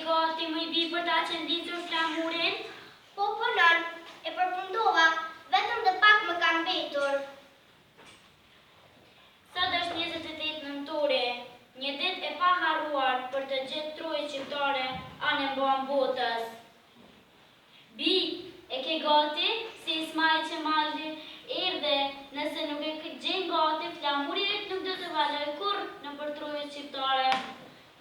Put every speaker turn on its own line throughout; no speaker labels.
gati moj bijë për ta qëndisur flamurin?
Po, po nënë, e përfundova, vetëm dhe pak më ka mbetur.
Sot është 28 nëntori, një ditë e paharruar për të gjithë trojet shqiptare anembanë botës. Bijë, e ke gati, se Ismail Qemali erdhi, nëse nuk e gjen gati, flamuri yt nuk do të valojë kurrë nëpër trojet shqiptare.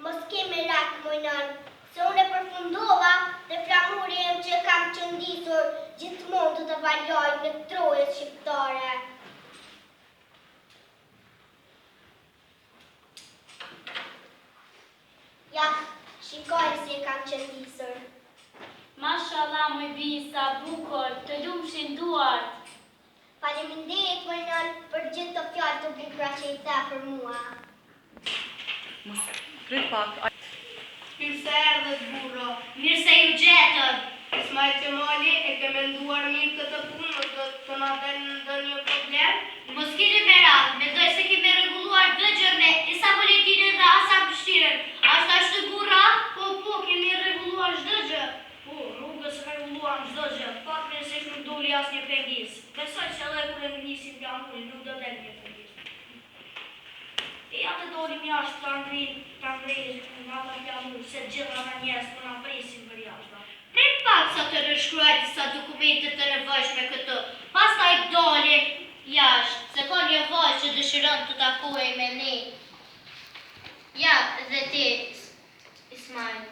Mos ke merak, moj nënë, se unë e përfundova dhe flamuri im që e kam qëndisur gjithmonë do të valojë në trojet shqiptare. Ja, shikoje si e kam qëndisur.
Mashallah moj bijë sa bukur, të lumshin duart.
Faleminderit moj nënë për gjithë këto fjalë të bukura që i the për mua.
Mos prit pak.
Mirë se erdhët burra.
Mirë se ju gjetëm.
Ismail Qemali, e ke menduar mirë këtë punë, mos do të na del ndonjë problem?
Mos kini merak, mendoj se kemi rregulluar çdo gjë me Isa Boletinin dhe Hasan Prishtinën. A është ashtu burra?
Po, po, kemi rregulluar çdo gjë. Po, rrugës rregulluam çdo gjë. Fatmirësisht nuk doli asnjë pengesë. Besoj se edhe kur e nisim flamurin nuk do del një pengesë. Eja të dalim jashtë ta ngrijmë, ta ngrejmë ata flamur, se gjithë ata njerëz po na presin përjashta.
Prit pak sa të nënshkruaj disa dokumente të nevojshme këtu, pastaj dalim jashtë, se ka një vajzë që dëshiron të takohej me ne. Ja, dhe ti, Ismail.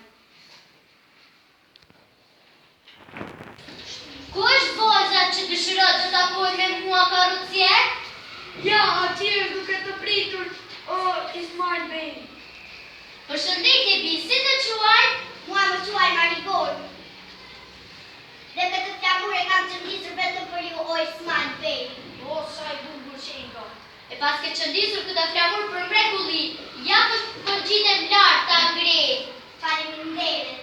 Ku është vajza që dëshiron të takohej me mua karrocier?
Ja, atje është duke të pritur, o Ismail Bey.
Përshëndetje bijë, si të quajnë?
Mua më quajnë Marigold. Dhe këtë flamur e kam qëndisur vetëm për ju, o Ismail Bey.
O, sa i bukur qenka.
E paske qëndisur këtë flamur për mrekulli. Ja po ngjitem lart ta ngrej.
Faleminderit.